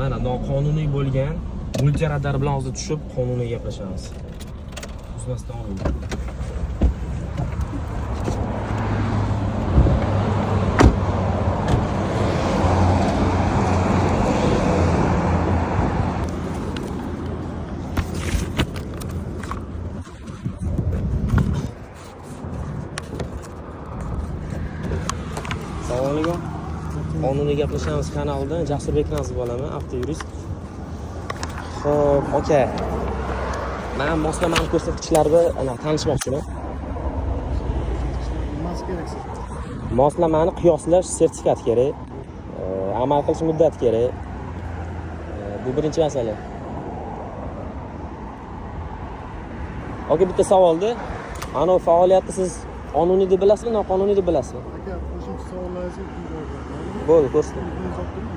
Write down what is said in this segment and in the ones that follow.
Mana noqonuniy bo'lgan multiradar bilan hozir tushib qonuniy gaplashamiz. Uzmasdan oling. Assalomu alaykum. Qonuniy gaplashamiz kanalidan Jasurbek Nazir bo'laman, avtoyurist. Xo'p, aka. Men moslamani ko'rsatkichlari bilan ana tanishmoqchiman. Nimasi kerak sizga? Moslamani qiyoslash sertifikati kerak. Amal qilish muddati kerak. Bu birinchi masala. Aka, bitta savolda. Ana faoliyatni siz qonuniy deb bilasizmi, noqonuniy deb bilasizmi? Aka, qo'shimcha savollaringizga keyin javob beraman. Bo'ldi, ko'rsating. Telefoningizni olib turing.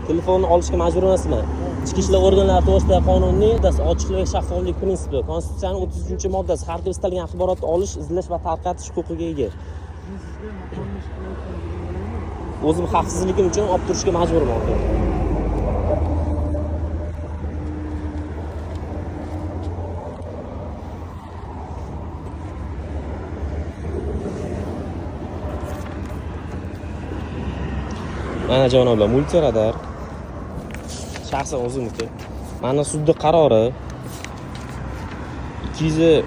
Telefonni olishga majbur emasman. Ichki ishlar organlari to'g'risidagi qonunning moddasi ochiqlik va shaffoflik prinsipi, Konstitutsiyaning 33-moddasi har kim istalgan axborotni olish, izlash va tarqatish huquqiga ega. Men sizga noqonuniy ish qilayotgan bilaymi? O'zim xavfsizligim uchun olib turishga majburman aka. Mana janoblar, multiradar shaxsan o'zimniki. Mana sudni qarori 200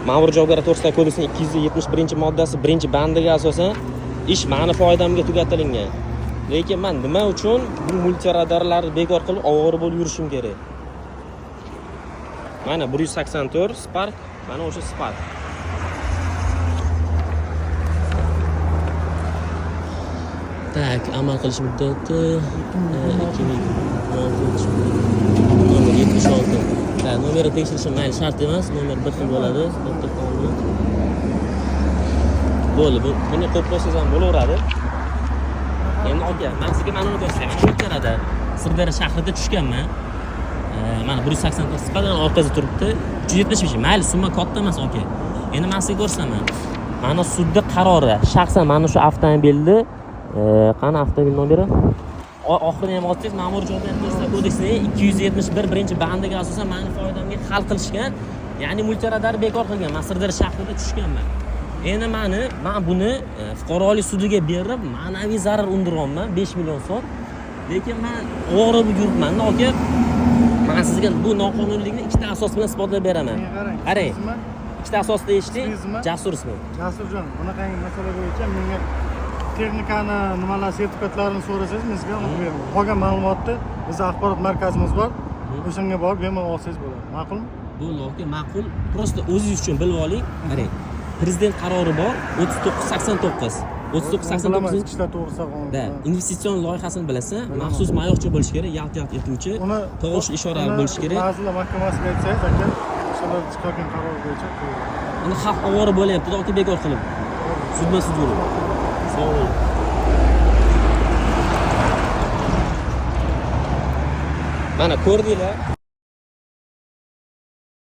Ma'muriy javobgarlik to'g'risidagi kodeksning 271-moddasi 1-bandiga asosan ish mani foydamga tugatilingan. Lekin men nima uchun bu multiradarlarni bekor qilib ovora bo'lib yurishim kerak? Mana 184 Spark, mana o'sha Spark. Так, amal qilish muddati 2026 nomer 76. Так, nomeri tekshirishi mayli shart emas, nomer bir xil bo'ladi. To'xtab qoldi. Bo'ldi, buni qo'yib qo'ysangiz ham bo'laveradi. Endi aka, men sizga mana buni ko'rsataman. Shu Sirdaryo shahrida tushganman. Mana 184 sifatdan orqasida turibdi. 375 mayli, summa katta emas aka. Endi men sizga ko'rsataman. Mana sudda qarori, shaxsan mana shu avtomobilni qani avtomobil nomeri? Oxirini ham olsangiz, ma'muriy javobgarlik to'g'risidagi kodeksining 271 birinchi bandiga asosan mani foydamga hal qilishgan, ya'ni multiradar bekor qilgan. Men Sirdaryo shahrida tushganman. Endi men buni fuqarolik sudiga berib, ma'naviy zarar undiryapman 5 million so'm. Lekin men o'g'ri bo'lib yuribman aka. Men sizga bu noqonuniylikni ikkita asos bilan isbotlab beraman. Menga qarang. Qarang. Ismi? Ikkita asosda eshiting. Ismingiz nima? Jasur ismi. Jasurjon, bunaqangi masala bo'yicha menga texnikani nimalar sertifikatlarini so'rasangiz, men sizga uni beraman. Qolgan ma'lumotni biz axborot markazimiz bor. O'shanga borib bemalol olsangiz bo'ladi. Ma'qulmi? Bo'ldi aka, ma'qul. Просто o'zingiz uchun bilib oling. Qarang. Prezident qarori bor 3989. Bilaman, 3989 ichki ishlar to'g'risida qonun. Da, investitsion loyihasini bilasan, Bilaman. maxsus mayoqcha bo'lishi kerak, yalt-yalt etuvchi, Uni tovush ishoralari uni bo'lishi kerak. Vazirlar mahkamasiga aytsangiz, aka, o'shalar chiqargan qaror bo'yicha qo'yiladi. Endi xalq ovora bo'lyapti, aka, bekor qilib. Sudma-sud yurib. Sog' bo'ling. Mana ko'rdinglar.